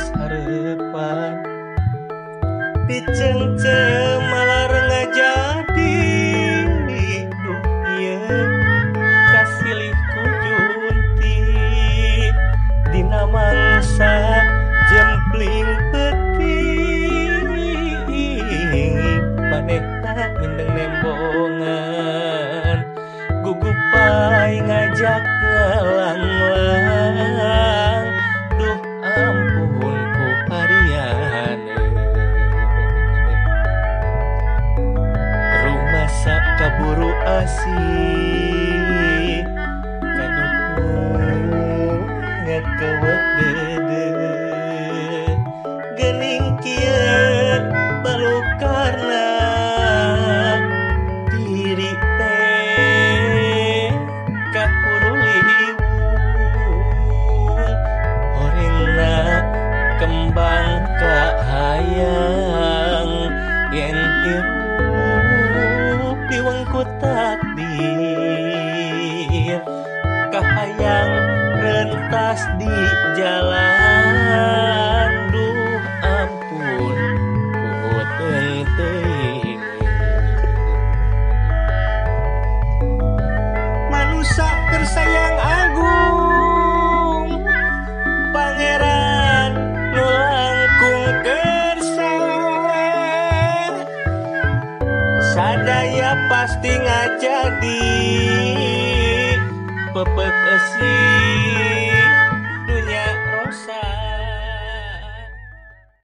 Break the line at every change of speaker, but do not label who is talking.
geus hareupan diceungceum malar ngajadi duh ieu kasilih ku junti dina mangsa jempling peuting manehna mindeng nembongan gugupai ngajak ngalanglang duh ampun ku pariane rumasa kaburu asih kaduh ngakewek dede gening kieu balukarna diri teh kahuru liwung horengna kembang kahayang yen hirup diwengku takdir kahayang rentas di jalan duh ampun puteung teuing manusa keur sayang agung pangeran nu langkung kersa sadaya pasti ngajadi pepek eusi.